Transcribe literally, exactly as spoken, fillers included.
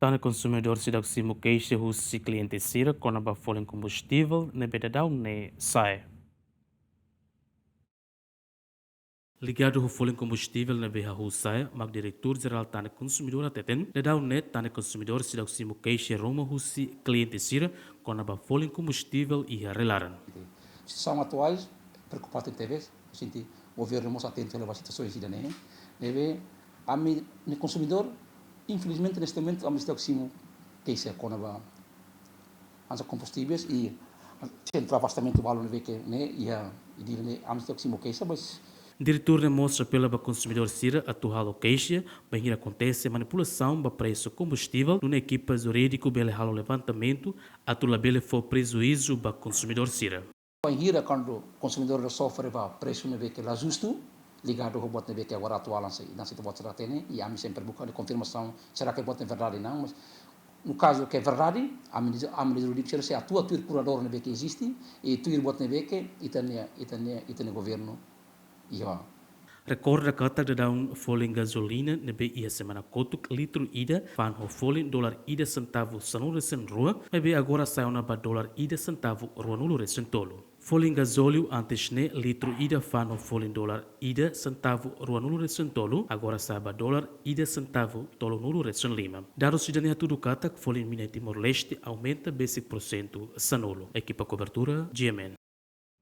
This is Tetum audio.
Tan Ne'e konsumidór seidauk simu keixa husi kliente sira kona-ba folin kombustivel ne'ebé daudaun ne'e sa'e. Ligadu ho folin kombustivel ne'ebé hahú sa'e, mak Diretór Jerál Tan Ne'e Konsumidór hateten, daudaun ne'e Tan Ne'e konsumidór seidauk simu keixa ruma husi kliente sira kona-ba folin kombustivel iha rai-laran. Situasaun atuál preokupante tebes, sente governu mós atentu hela ba situasaun ida-ne'e. Ne'ebé ami-nia konsumidór, infelizmente, neste momento, ami seidauk simu keixa kona-ba hanesan kombustivel i sentru abastesimentu balun ne'ebé ke ne'e iha, i di ne'e ami seidauk simu keixa, mas Diretór ne'e mós apela ba konsumidór sira atu halo keixa bainhira akontese manipulasaun ba presu kombustivel, nune'e ekipa jurídiku bele halo levantamentu atu labele fó prejuízu ba konsumidór sira. Bainhira kuandu konsumidór sofre ba presu ne'ebé ke la justu, ligadu ho buat ne'ebé ke agora atuál hanesan, hanesan ita-boot sira hatene, i ami sempre buka hodi konfirmasaun, será ke buat ne'e verdade ou não, mas no kazu ke verdade, ami, ami jurídiku sira sei atua tuir kuradór ne'ebé ke eziste, i tuir buat ne'ebé ke ita-nia, ita-nia, ita-nia governu iha. Rekorda katak daudaun folin gazolina ne'ebé iha semana kotuk litru ida fa'an ho folin dolar ida sentavu sanulu-resin-rua, maibé agora sa'e ona ba dolar ida sentavu ruanulu-resin-tolu. Folin gazóliu antes ne'e litru ida fa'an ho folin dolar ida sentavu ruanulu-resin-tolu, agora sa'e ba dolar ida sentavu tolunulu-resin-lima. Dadus ida-ne'e hatudu katak folin mina iha Timor-Leste aumenta besik porsentu sanulu. Ekipa kobertura, G M N.